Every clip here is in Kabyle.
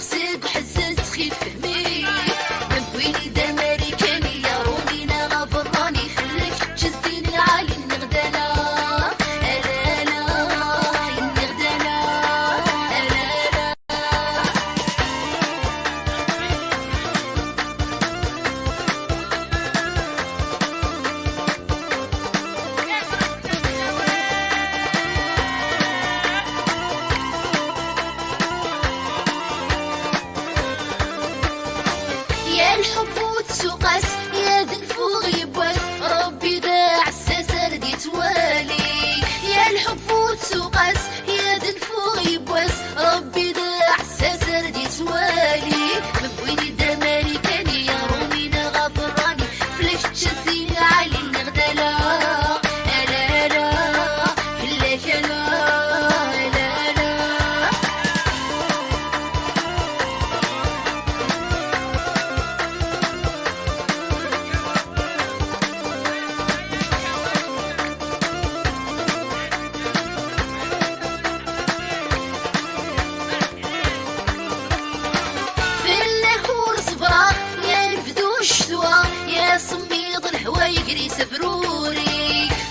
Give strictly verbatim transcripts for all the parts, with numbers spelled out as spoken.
Seg uḥezzez ttxil fehmi, d win i d amarikani, aṛumi neɣ aberrani, fell-ak kečč zzin lɛali nneɣ d ala, ala, ala, nneɣ d ala, ala, ala. يا الحب وتسوقاس، يا ذنفو غيبواس، ربي داع الساسر دي توالي. يا الحب وتسوقاس، يا ذنفو غيبواس، ربي داع الساسر دي توالي. من وين يدار ماريكاني، يا رومي نغا فراني، فلاش تشزي عالي نغدالا. ألا، ألا، فلاش ألا، ألا، ألا. Fell-ak ur ṣebreɣ, ya lebdu ccetwa, ya semmiḍ leḥwayeǧ ri sefruri.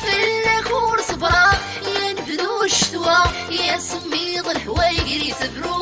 Fell-ak ur ṣebreɣ, ya lebdu ccetwa, ya semmiḍ leḥwayeǧ ri sefruri.